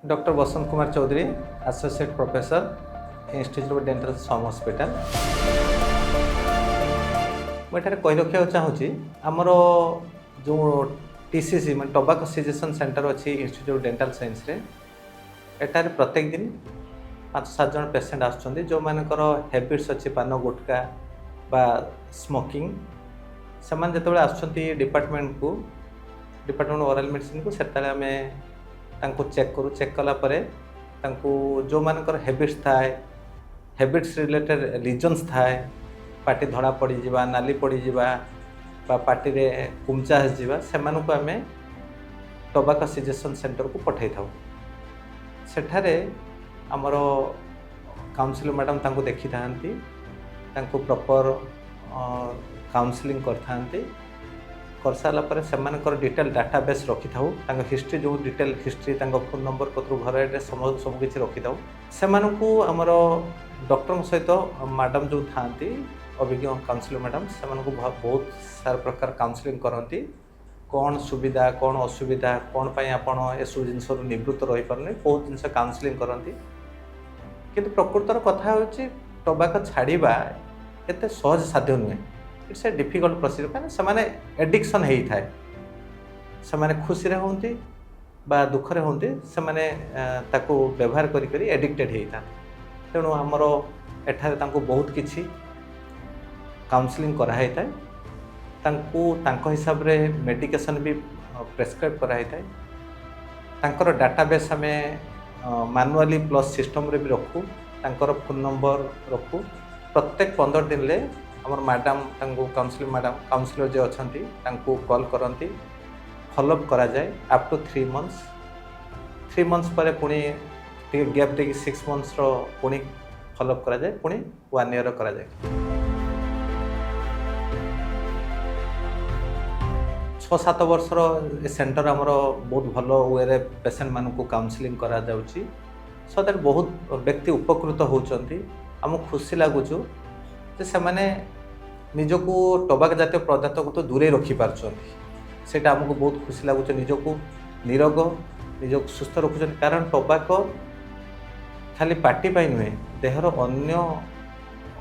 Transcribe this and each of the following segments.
Doctor Basanta Kumar Choudhury, Associate Professor, Institute of Dental, SUM Hospital. ମୁଁ ଏଠାରେ କହି ରଖିବାକୁ ଚାହୁଁଛି, ଆମର ଯେଉଁ ଟିସିସି ମାନେ ଟବାକୋ ସିଜେସନ୍ ସେଣ୍ଟର ଅଛି ଇନଷ୍ଟିଚ୍ୟୁଟ୍ ଅଫ୍ ଡେଣ୍ଟାଲ ସାଇନ୍ସରେ, ଏଠାରେ ପ୍ରତ୍ୟେକ ଦିନ ପାଞ୍ଚ ସାତ ଜଣ ପେସେଣ୍ଟ ଆସୁଛନ୍ତି, ଯେଉଁମାନଙ୍କର ହ୍ୟାବିଟ୍ସ ଅଛି ପାନ ଗୁଟକା ବା ସ୍ମୋକିଂ। ସେମାନେ ଯେତେବେଳେ ଆସୁଛନ୍ତି ଡିପାର୍ଟମେଣ୍ଟକୁ, ଡିପାର୍ଟମେଣ୍ଟ ଓରାଲ୍ ମେଡ଼ିସିନକୁ, ସେତେବେଳେ ଆମେ ତାଙ୍କୁ ଚେକ୍ କରୁ। ଚେକ୍ କଲା ପରେ ତାଙ୍କୁ ଯେଉଁମାନଙ୍କର ହ୍ୟାବିଟ୍ସ ଥାଏ, ହ୍ୟାବିଟ୍ସ ରିଲେଟେଡ୍ ଲିଜନ୍ସ ଥାଏ, ପାଟି ଧଳା ପଡ଼ିଯିବା, ନାଲି ପଡ଼ିଯିବା ବା ପାଟିରେ କୁମଚା ଆସିଯିବା, ସେମାନଙ୍କୁ ଆମେ ଟବାକୋ ସିଜେସନ୍ ସେଣ୍ଟରକୁ ପଠାଇଥାଉ। ସେଠାରେ ଆମର କାଉନସିଲର ମ୍ୟାଡ଼ାମ୍ ତାଙ୍କୁ ଦେଖିଥାନ୍ତି, ତାଙ୍କୁ ପ୍ରପର୍ କାଉନସିଲିଂ କରିଥାନ୍ତି। କରିସାରିଲା ପରେ ସେମାନଙ୍କର ଡିଟେଲ୍ ଡାଟାବେସ୍ ରଖିଥାଉ। ତାଙ୍କ ହିଷ୍ଟ୍ରି, ଯେଉଁ ଡିଟେଲ୍ ହିଷ୍ଟ୍ରି, ତାଙ୍କ ଫୋନ୍ ନମ୍ବର କତରୁ ଘର ଆଡ୍ରେସ୍ ସବୁ କିଛି ରଖିଥାଉ। ସେମାନଙ୍କୁ ଆମର ଡକ୍ଟରଙ୍କ ସହିତ ମ୍ୟାଡ଼ାମ୍ ଯେଉଁ ଥାଆନ୍ତି, ଅଭିଜ୍ଞ କାଉନସିଲର ମ୍ୟାଡ଼ାମ୍, ସେମାନଙ୍କୁ ବହୁତ ସାରା ପ୍ରକାର କାଉନସିଲିଂ କରନ୍ତି। କ'ଣ ସୁବିଧା, କ'ଣ ଅସୁବିଧା, କ'ଣ ପାଇଁ ଆପଣ ଏସବୁ ଜିନିଷରୁ ନିବୃତ୍ତ ରହିପାରୁନି, ବହୁତ ଜିନିଷ କାଉନସିଲିଂ କରନ୍ତି। କିନ୍ତୁ ପ୍ରକୃତର କଥା ହେଉଛି, ଟବାକୋ ଛାଡ଼ିବା ଏତେ ସହଜ ସାଧ୍ୟ ନୁହେଁ। It's a difficult procedure, କାହିଁକିନା ସେମାନେ ଏଡ଼ିକ୍ସନ୍ ହେଇଥାଏ। ସେମାନେ ଖୁସିରେ ହୁଅନ୍ତି ବା ଦୁଃଖରେ ହୁଅନ୍ତି, ସେମାନେ ତାକୁ ବ୍ୟବହାର କରି କରି ଏଡ଼ିକ୍ଟେଡ଼ ହେଇଥାନ୍ତି। ତେଣୁ ଆମର ଏଠାରେ ତାଙ୍କୁ ବହୁତ କିଛି କାଉନସିଲିଂ କରାହେଇଥାଏ। ତାଙ୍କୁ ତାଙ୍କ ହିସାବରେ ମେଡ଼ିକେସନ୍ ବି ପ୍ରେସକ୍ରାଇବ୍ କରାହେଇଥାଏ। ତାଙ୍କର ଡାଟାବେସ୍ ଆମେ ମାନୁଆଲି ପ୍ଲସ୍ ସିଷ୍ଟମ୍ରେ ବି ରଖୁ। ତାଙ୍କର ଫୋନ୍ ନମ୍ବର ରଖୁ। ପ୍ରତ୍ୟେକ 15 ଦିନରେ ଆମର ମ୍ୟାଡ଼ାମ୍ ତାଙ୍କୁ, କାଉନସିଲିଂ ମ୍ୟାଡ଼ାମ୍, କାଉନସିଲର ଯିଏ ଅଛନ୍ତି, ତାଙ୍କୁ କଲ୍ କରନ୍ତି। ଫଲୋଅପ୍ କରାଯାଏ ଅପ୍ ଟୁ 3 ମନ୍ଥସ୍। 3 ମନ୍ଥସ୍ ପରେ ପୁଣି ଟିକେ ଗ୍ୟାପ୍ ଦେଇକି 6 ମନ୍ଥସର ପୁଣି ଫଲୋଅପ୍ କରାଯାଏ, ପୁଣି ୱାନ୍ ଇୟର୍ କରାଯାଏ। 6-7 ବର୍ଷର ଏ ସେଣ୍ଟର ଆମର ବହୁତ ଭଲ ୱେରେ ପେସେଣ୍ଟମାନଙ୍କୁ କାଉନସିଲିଂ କରାଯାଉଛି, ସୋ that ବହୁତ ବ୍ୟକ୍ତି ଉପକୃତ ହେଉଛନ୍ତି। ଆମକୁ ଖୁସି ଲାଗୁଛୁ ଯେ ସେମାନେ ନିଜକୁ ଟବାକୋ ଜାତୀୟ ପଦାର୍ଥକୁ ତ ଦୂରେଇ ରଖିପାରୁଛନ୍ତି। ସେଇଟା ଆମକୁ ବହୁତ ଖୁସି ଲାଗୁଛି। ନିଜକୁ ନିରୋଗ, ନିଜକୁ ସୁସ୍ଥ ରଖୁଛନ୍ତି। କାରଣ ଟବାକୋ ଖାଲି ପାଟି ପାଇଁ ନୁହେଁ, ଦେହର ଅନ୍ୟ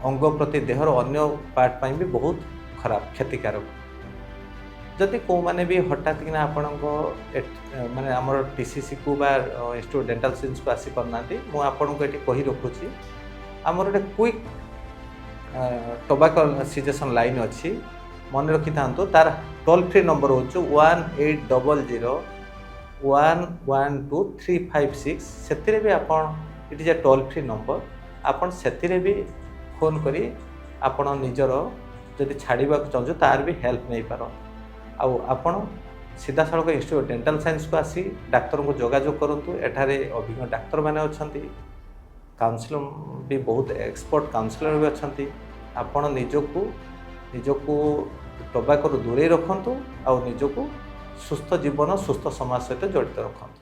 ଅଙ୍ଗ ପ୍ରତି, ଦେହର ଅନ୍ୟ ପାର୍ଟ ପାଇଁ ବି ବହୁତ ଖରାପ, କ୍ଷତିକାରକ। ଯଦି କେଉଁମାନେ ବି ହଠାତ୍ କିନା ଆପଣଙ୍କ ମାନେ ଆମର ଟିସିସିକୁ ବା ଇନଷ୍ଟିଚ୍ୟୁଟ୍ ଡେଣ୍ଟାଲ ସାଇନ୍ସକୁ ଆସିପାରୁନାହାନ୍ତି, ମୁଁ ଆପଣଙ୍କୁ ଏଠି କହି ରଖୁଛି, ଆମର ଗୋଟେ କୁଇକ୍ ଟବାକୋ ସିଜେସନ୍ ଲାଇନ୍ ଅଛି। ମନେ ରଖିଥାନ୍ତୁ, ତାର ଟୋଲ୍ ଫ୍ରି ନମ୍ବର ହେଉଛି 1800112356। ସେଥିରେ ବି ଆପଣ, it is a toll free number, ଆପଣ ସେଥିରେ ବି ଫୋନ୍ କରି ଆପଣ ନିଜର ଯଦି ଛାଡ଼ିବାକୁ ଚାହୁଁଛନ୍ତି, ତାର ବି ହେଲ୍ପ ନେଇପାରନ୍ତି। ଆଉ ଆପଣ ସିଧାସଳଖ ଇନଷ୍ଟିଚ୍ୟୁଟ୍ ଡେଣ୍ଟାଲ ସାଇନ୍ସକୁ ଆସି ଡାକ୍ତରଙ୍କୁ ଯୋଗାଯୋଗ କରନ୍ତୁ। ଏଠାରେ ଅଭିଜ୍ଞ ଡାକ୍ତରମାନେ ଅଛନ୍ତି, କାଉନସିଲର ବି ବହୁତ ଏକ୍ସପର୍ଟ କାଉନସିଲର ବି ଅଛନ୍ତି। ଆପଣ ନିଜକୁ ନିଜକୁ ଟବାକୋରୁ ଦୂରେଇ ରଖନ୍ତୁ ଆଉ ନିଜକୁ ସୁସ୍ଥ ଜୀବନ, ସୁସ୍ଥ ସମାଜ ସହିତ ଜଡ଼ିତ ରଖନ୍ତୁ।